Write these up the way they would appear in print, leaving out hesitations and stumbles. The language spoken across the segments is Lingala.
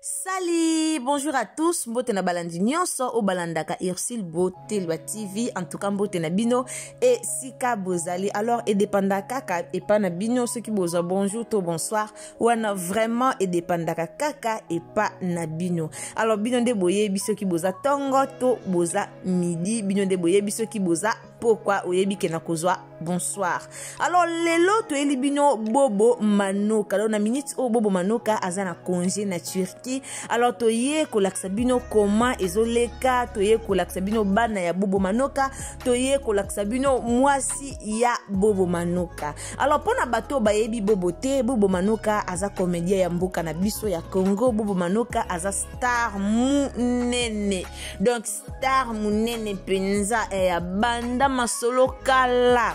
Salut, bonjour à tous. Mbote na balandi nyonso o balandaka Ursule Botelwa TV. En tout cas, mbote na bino et sika bozali. Alors, et dépenda kaka et pas na bino ceux qui boza bonjour to bonsoir. Wana vraiment et dépendaka kaka et pas na bino. Alors bino nde boye biso ki boza tongo to boza midi, bino nde boye biso ki boza pokwa oyebi ke nakozwa bonsoir. Alors lelo toyeli bino Bobo Manoka. Alors na minute oyo Bobo Manoka aza na congé na Turquie. Alors toye kolakisa bino comment ezoleka, toye kolakisa bino bana ya Bobo Manoka, toye kolakisa bino mwasi ya Bobo Manoka. Alors mpona bato bayebi Bobo te, Bobo Manoka aza comédien ya mboka na biso ya Congo. Bobo Manoka aza star munene, donc star munene mpenza, abanda masolo kala.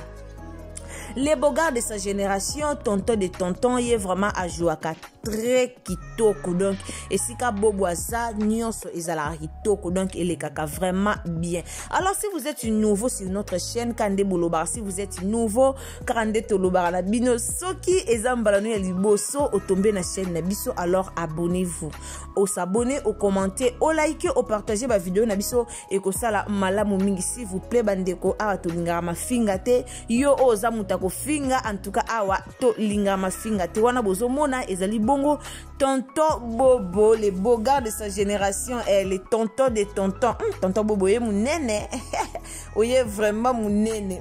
Les beaux gars de sa génération, tonton de tonton, ye vraiment ajouaka très kitoko. Donc esika Bobo aza nyonso ezalaka kitoko, donc elekaka vraiment bien. Alors si vous êtes nouveau sur notre chaîne Kande Bolobara, si vous êtes nouveau Kande Tolobara na bino, soki eza mbala no ya liboso otombe na chaîne na biso, alors abonnez-vous, au s'abonner, au commenter, au liker, au partager ba vidéo na biso ekosala malamu mingi. S'il vous plaît bandeko, awa tolingaka mafinga te, yo oza moto akofinga, en tout cas awa tolingaka mafinga te. Wana bozomona ezali bongo tonton Bobo, le beau gars de sa génération, eh, le tonton de tonton. Tonton Bobo ye munene oye vraiment munene.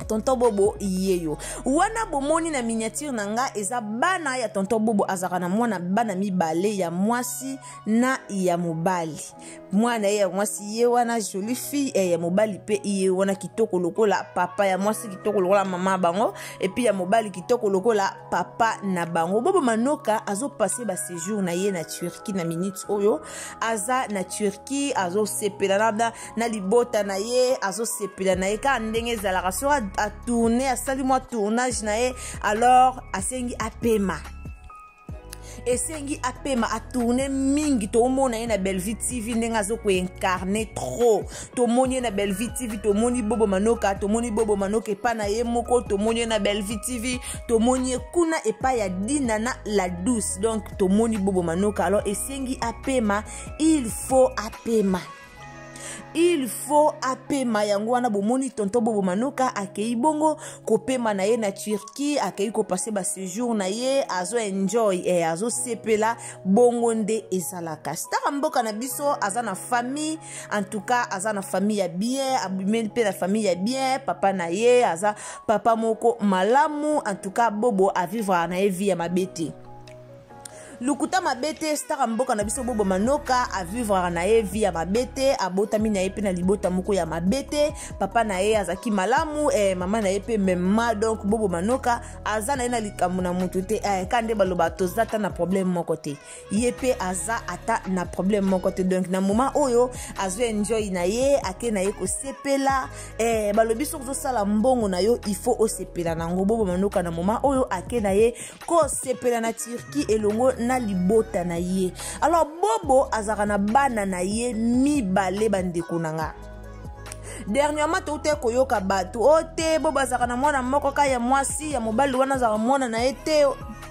Tonton Bobo yeyo wana bomoni na miniature na nga eza bana ya tonton Bobo. Azalaka na mwana bana mibale, ya mwasi na ya mobali. Mwana ye ya mwasi ye wana jolie fille, ya mobali mpe ye wana kitoko lokola papa, ya mwasi kitoko lokola mama bango, et puis ya mobali kitoko lokola papa na bango. Bobo Manoka azopasser ba séjour na ye na Turquie. Na minute oyo aza na Turquie, azosepela na libota na ye, azosepela na ye kaka ndenge ezalaka. Soki atourne, asali mwa tournage na ye, alors asengi apema, esengi apema, atourne mingi. Tomona ye na Bellevue TV ndenge azokoincarne trop. Tomoni ye na Bellevue TV, tomoni Bobo Manoka, tomoni Bobo Manoka epai na ye moko, tomoni ye na Bellevue TV, tomoni ye kuna epai ya Dina na La Douce. Donc tomoni Bobo Manoka, alors esengi apema, il faut apema, il faut apema. Yango wana bomoni tonton Bobo Manoka akei bongo kopema na ye na Turquie, akei kopasser baséjour na ye, azo enjoy, azosepela. Bongo nde ezalaka, star mboka na biso aza na famille, en tout cas aza na famille ya bien, abimeli mpe na famille ya bien. Papa na ye aza papa moko malamu. En tout cas Bobo avivre na ye vie ya mabe te, lukuta mabe te. Star mboka na biso Bobo Manoka avivraka na ye vie ya mabe te, abotami na ye mpe na libota moko ya mabe te. Papa na ye azalaki malamu, mama na ye mpe mema. Donc Bobo Manoka aza na ye na likambo na motu te, ka nde baloba toza ata na problème moko te, ye mpe aza ata na problème moko te. Donc na moment oyo azo enjoy na ye, ake na ye kosepela. Balobi soki ozosala mbongo na yo, il faut osepela nango. Bobo Manoka na moment oyo ake na ye kosepela na Turquie elongo na libota na ye. Alors Bobo azalaka na bana na ye mibale, bandeko na nga. Dernièrement touta koyoka bato o te Bobo azalaka na mwana moko ka ya mwasi, ya mobali wana azalaka mwana na ye te.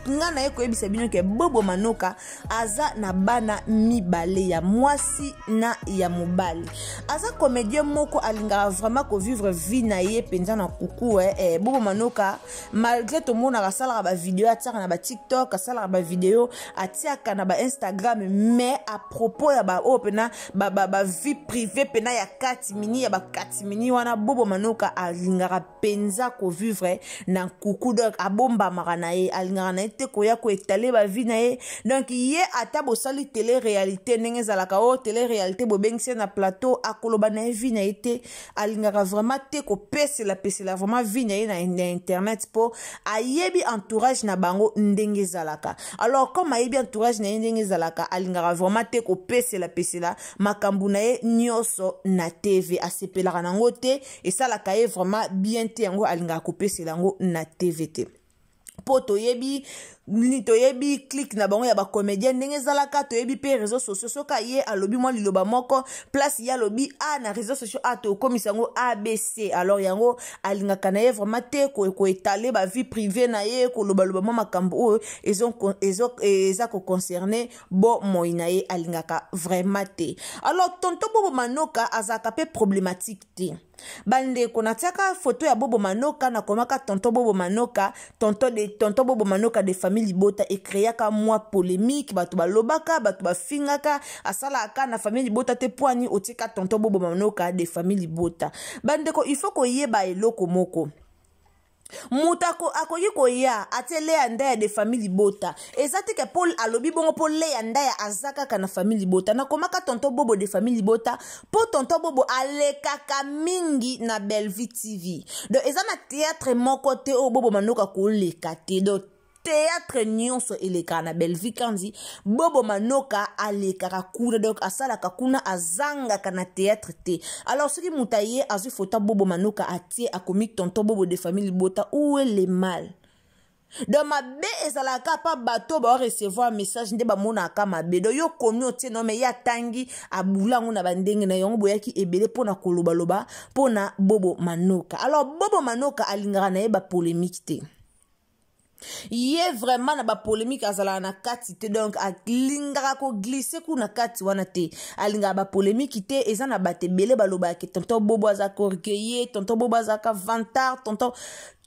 Nga na ye koyebisa bino ke Bobo Manoka aza na bana mibale, ya mwasi na ya mobali. Aza comédien moko alingaka vraiment kovivre vie na ye mpenza na kuku. Bobo Manoka, malgré tomonaka asalaka bavideo, atiaka na baTikTok, asalaka bavideo, atiaka na baInstagram, mais à propos ya baoyo mpena bavie privée mpena ya kati mini ya bakati mini wana, Bobo Manoka alingaka mpenza kovivre na nkuku. Donc abombamaka na ye, alingaka na ye te koya koétaler bavie na ye. Donc ye ata bosali télé réalité ndenge ezalaka, oyo télé réalité bobengisi ye na plateau, akoloba na ye vie na ye te. Alingaka vraiment te kopeselapesela vraiment vie na ye na internet, mpo ayebi entourage na bango ndenge ezalaka. Alors comme ayebi entourage na ye ndenge ezalaka, alingaka vraiment te kopeselapesela makambo na ye nyonso na TV. Asepelaka nango te, esalaka ye vraiment bien te, yango alingaka kopesela yango na TV te. Mpo toyebi nini, toyebi clique na bango ya bacomédien ndenge ezalaka, toyebi mpe réseau sociaux. Soki ye alobi mwa liloba moko, place ye alobi a na réseau sociaux, a tokomisa yango abc. Alors yango alingaka na ye vraiment te koétaler bavie privée na ye, kolobaloba mwa makambo oyo eza koconcerner bomoi na ye, alingaka vraiment te. Alors tonton Bobo Manoka azalaka mpe problématique te. Bandeko, natiaka foto ya Bobo Manoka, nakomaka tonton Bobo Manoka, tonton de tonton Bobo Manoka de famille libota. Ecréaka mwa polémique, bato balobaka, bato bafingaka, asalaka na famille libota te, poani otika tonton Bobo Manoka de famille libota. Bandeko, il faut koyeba eloko moko: moto akoki koya atie Leya Ndaya de famille libota, eza te ke mpo alobi bongo mpo Leya Ndaya aza kaka na famille libota. Nakomaka tonton Bobo de famille libota mpo tonton Bobo alekaka mingi na Bellevue TV. Donc eza na théâtre moko te oyo Bobo Manoka koleka te. Donc théâtre nyonso elekaka na Bellevue Kandi, Bobo Manoka alekaka kuna, donc asalaka kuna, azangaka na théâtre te. Alors soki moto aye, azwi foto Bobo Manoka, atie, akomi tonton Bobo de famille libota, où est le mal? Donc mabe ezalaka mpa bato baorecevoir message nde bamonaka mabe. Donc yo komi otie no, me ye atangi, abula yango na bandenge na yango. Boyaki ebele mpona kolobaloba mpona Bobo Manoka. Alors Bobo Manoka alingaka na ye bapolémique te. Ye vraiment na bapolémique azalaka na kati te, donc alingaka koglisser kuna kati wana te, alingaka bapolémique te. Eza na bato ebele balobaka tonton Bobo azalaka orgueilleux, tonton Bobo azalaka vantard. Tonton,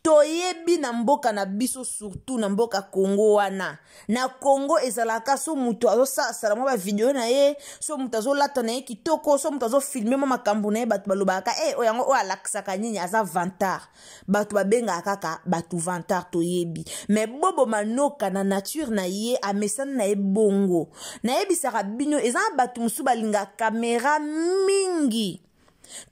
toyebi na mboka na biso, surtout na mboka Kongo wana, na Kongo ezalaka so moto azosalasala mwa bavideo na ye, so moto azolata na ye kitoko, so moto azofilmer mwa makambo na ye, bato balobaka e oyo yango oyo alakisaka nini, aza vantard. Bato babengaka kaka bato vantard, toyebi. Mais Bobo Manoka na nature na ye, amesana na ye bongo. Nayebisaka bino, eza na bato mosusu balingaka kamera mingi.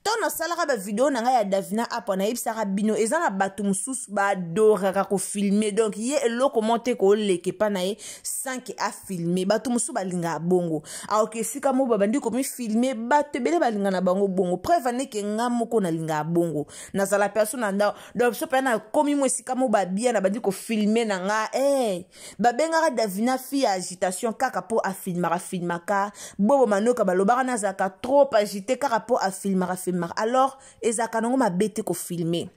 Ntango nasalaka bavideo na ngai ya Davina Apa, nayebisaka bino, eza na bato mosusu baadoraka kofilmer. Donc ye eloko moko te koleka epa na ye sans que afilmer. Bato mosusu balingaka bongo, aoke esika moko babandi komifilmer. Bato ebele balinga na bango bongo. Preuve aneke, nga moko nalingaka bongo, nazala perso na ndako. Donc so mpe nakomi mo esika mo babia, nabandi kofilmer na nga. Hey, babengaka Davina fille ya agitation kaka mpo afilmaka filmaka. Bobo Manoka balobaka nazalaka trop agité kaka mpo afilmaka filmaka. Alors ezalaka nango mabe te kofilmer.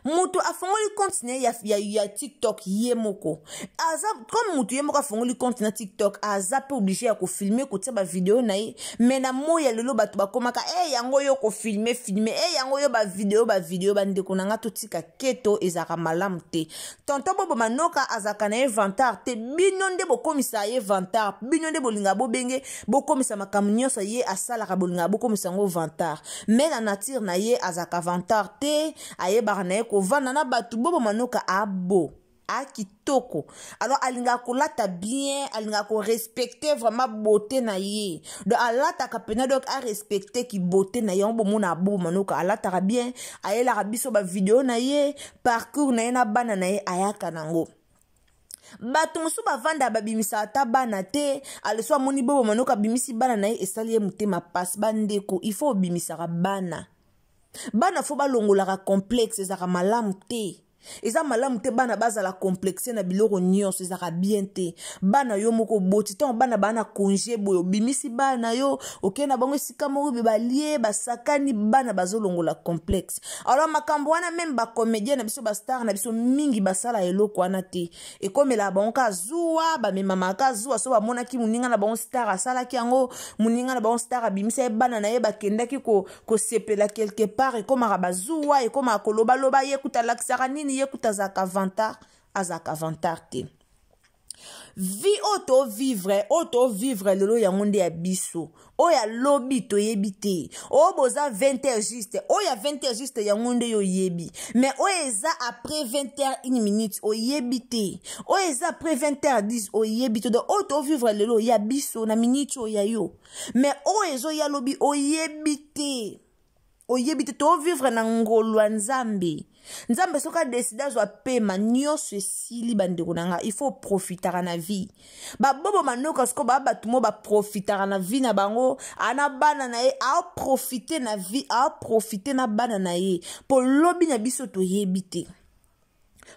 Moto afongoli compte na ye ya TikTok ye moko, aza comme moto ye moko afongoli compte na TikTok, aza mpe obligé ya kofilmer, kotia bavideo na ye. Mais na moi ya lelo, bato bakomaka e yango yo kofilmer filmer, e yango yo bavideo bavideo. Bandeko na nga, totika keto, ezalaka malamu te. Tonton Bobo Manoka azalaka na ye vantard te. Bino nde bokomisa ye vantard, bino nde bolingaka bobenge, bokomisa makambo nyonso ye asalaka, bolingaka bokomisa yango vantard. Mais na nature na ye azalaka vantard te, ayebaka na ye kovanda na bato. Bobo Manoka abo akitoko, alors alingaka kolata bien, alingaka korespecter vraiment beauté na ye. Donc alataka mpena, donc arespecte kibeauté na ye. Yango bomona Bobo Manoka alataka bien, ayelaka biso bavideo na ye, parcours na ye na bana na ye, ayaka nango. Bato mosusu bavanda, babimisa ata bana te. Aleso amoni Bobo Manoka abimisi bana na ye, esali ye motema pasi. Bandeko, il faut obimisaka bana. Bana faut balongolaka complexe, ezalaka malamu te, eza malamu te bana bazala complexe na biloko nyonso, ezalaka bien te. Bana yo moko oboti, ntango bana baa na congé boye, obimisi bana yo, okei na bango esika moko be, balie, basakani, bana bazolongola complexe. Alors makambo wana, même bacomédien na biso, bastar na biso mingi basala eloko wana te. Ekomelaka bango ka zuwa, bamemamaka zuwa. So bamonaki moninga na bango star asalaki yango, moninga na bango star abimisa ye bana na ye, bakendaki kosepela quelque part, ekomaka bazuwa, ekomaka kolobaloba: ye kuta alakisaka nini, ye kuta azalaka vantard. Azalaka vantard te. Vie oyo tovivre, oyo tovivre lelo, yango nde ya biso. Oyo alobi toyebi te. Oyo boza 20 heures juste, oyo ya 20 heures juste, yango nde yo oyebi. Mais oyo eza après 20 heures 1 minute, oyebi te. Oyo eza après 20 heures 10, oyebi te. Donc oyo tovivre lelo ya biso na minute oyo ya yo, mais oyo ezoya lobi, oyebi te, oyebi te. Tovivre na ngolu ya Nzambe. Nzambe soki adécider azwa pema, nyonso esili. Bandeko na nga, il faut profitaka na vie. Babobo Manoka sikoyo baa bato mo baprofitaka na vie na bango. Ana bana na ye, aoprofiter na vie, aoprofiter na bana na ye, mpo lobi na biso toyebi te.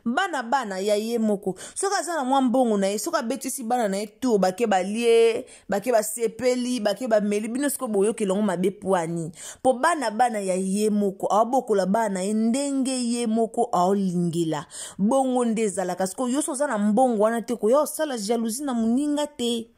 Bana bana ya ye moko, soki aza na mwa mbongo na ye, soki abetisi bana na ye tour, bake balie, bake basepeli, bake bameli, bino sikoyo boyokela yango mabe mpo nini? Mpo bana bana ya ye moko, aobokola bana na ye ndenge ye moko aolingela. Bongo nde ezalaka. Sikoyo yo so oza na mbongo wana te, koya osala jalousie na moninga te,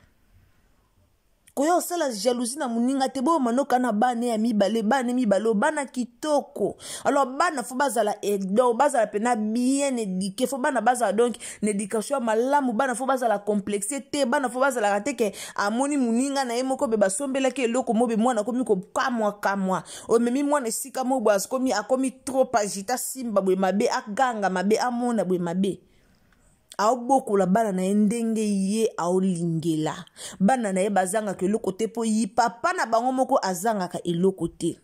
koya osala jalousie na moninga te. Boyo manoka na bana ya mibale, bana mibale oyo bana kitoko. Alors bana faut bazala, donc bazala mpena bien éduqué, faut bana bazala donc na éducation ya malamu. Bana faut bazala complexe te. Bana faut bazalaka te ke amoni moninga na ye moko be basombelaki eloko mobe, mwana akomi kokamwakamwa. Omemi mwana esika mo boye, akomi akomi trop agité, asimba boye mabe, aganga mabe, amona boye mabe. Aobokola bana na ye ndenge ye aolingela. Bana na ye bazangaka eloko te, mpo yi papa na bango moko azangaka eloko te.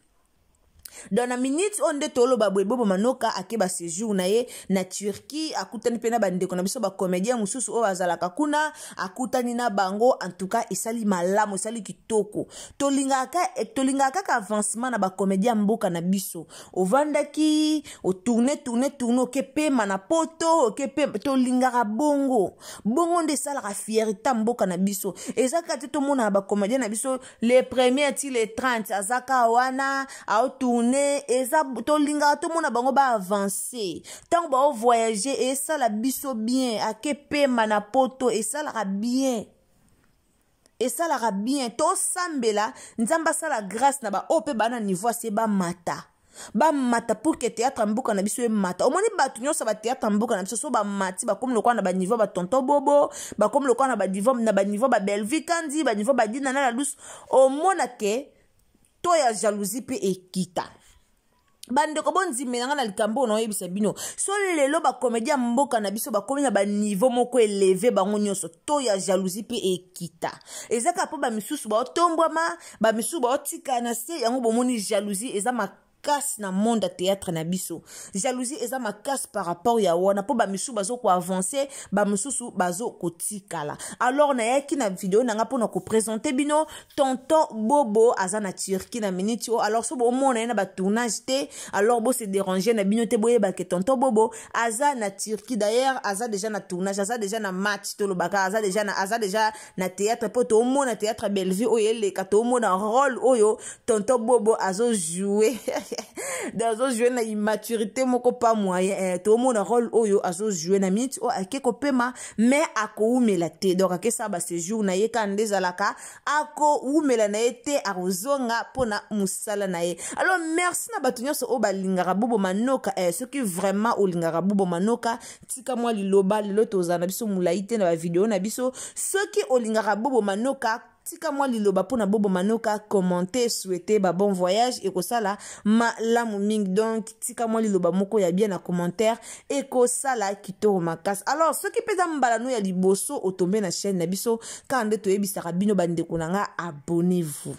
Donc na minute oyo nde toloba boye, Bobo Manoka ake baséjour na ye na Turquie, akutani mpe na bandeko na biso bacomédien mosusu oyo azalaka kuna, akutani na bango. En tout cas esali malamu, esali kitoko. Tolingaka kaka avancement na bacomédien ya mboka na biso. Ovandaki otourne, tourne, tourne, oke pema na poto, oke pema. Tolingaka bongo. Bongo nde esalaka fierté mboka na biso. Eza kaka te tomonaka bacomédien na biso le premier ti le 30 aza kaka wana aotourne. Eza tolingaka tomona bango baavance. Ntango baovoyage, esala biso bien. Ake pema na poto, esalaka bien, esalaka bien. Tosambela Nzambe asala grâce na baoyo mpe baa na niveau ase, bamata, bamata, pour que théâtre ya mboka na biso emata. Omoni, bato nyonso ya bathéâtre ya mboka na biso, so bamati, bakomi lokola na baniveau batonton Bobo, bakomi lokola na baniveau babelvi kandi, baniveau badina na la douce. Omona ke to ya jalousie mpe ekita. Bandeko, bondimela nga na likambo oyo naoyebisa bino. So lelo bacomédien ya mboka na biso bakomi na baniveau moko élevé, bango nyonso, to ya jalousie mpe ekita. Eza kaka mpo bamisusu baotombwama, bamisusu baotikala na se. Yango bomoni jalousie eza makasi na monde ya théâtre na biso. Jalousie eza makasi par rapport ya wana, mpo bamisusu bazokoavance, bamisusu bazokotikala. Alors nayaki na video na nga mpona koprésente bino tonton Bobo aza na Turquie na minute oyo. Alors so bomona ye na batournage te, alors bose déranger na bino te, boyeba ke tonton Bobo aza na Turquie. D'ailleurs aza déjà na tournage, aza déjà na match, tolobaka aza déjà na théâtre, mpo toomona théâtre Bellevue oyo eleka, toomona rôle oyo tonton Bobo azojoue. Azojoue na immaturité moko pas moyen. Toomona rôle oyo azojoue na minute oyo. Ake kopema, mais akowumela te. Donc akesala baséjour na ye kaka nde ezalaka, akowumela na ye te, akozonga mpona mosala na ye. Alors merci na bato nyonso oyo balingaka Bobo Manoka. Soki vraiment olingaka Bobo Manoka, tika mwa liloba. Lelo tozala na biso molai te na bavideo na biso. Soki olingaka Bobo Manoka, tika mwa liloba mpona Bobo Manoka, commente, souhaite ba bon voyage, ekosala malamu mingi. Donc tika mwa liloba moko ya bien na commentaire, ekosala kitoko makasi. Alors soki mpenza mbala no ya liboso otombe na chaîne na biso, kaka nde toyebisaka bino, bandeko na nga, abonnez-vous.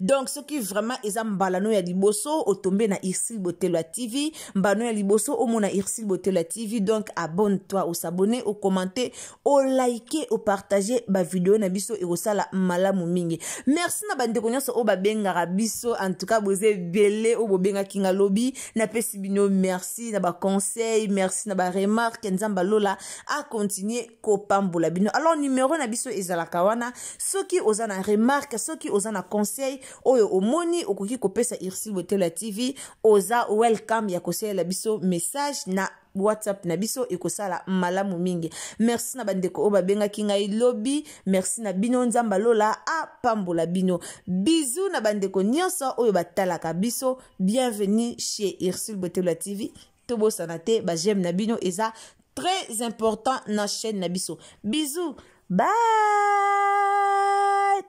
Donc soki vraiment eza mbala no ya liboso otombe na Ursile Botelo ya TV, mbala no ya liboso omona Ursile Botelo ya TV, donc abonne toi, osabonne, ocommente, olike, opartage bavideo na biso, ekosala malamu mingi. Merci na bandeko nyonso oyo babengaka biso. En tout cas boza ebele oyo bobengaki nga lobi, napesi bino merci na baconseil, merci na baremarque. Nzambe alola acontinue kopambola bino. Alors numero na biso ezalaka wana. Soki oza na remarque, soki oza na conseil oyo omoni okoki kopesa Ursile Botelo ya TV, oza welcome ya kosalela biso message na WhatsApp na biso, ekosala malamu mingi. Merci na bandeko oyo babengaki ngai lobi, merci na bino. Nzambe alola apambola bino. Bisous na bandeko nyonso oyo batalaka biso. Bienvenue chez Ursule Botelo ya TV. Tobosana te, baj'aime na bino eza très important na chaîne na biso. Bisous, bye.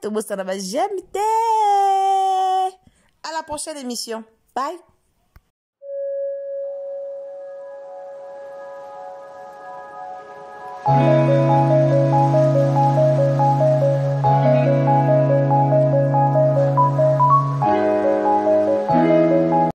Tobosana baj'aime te. À la prochaine émission, bye.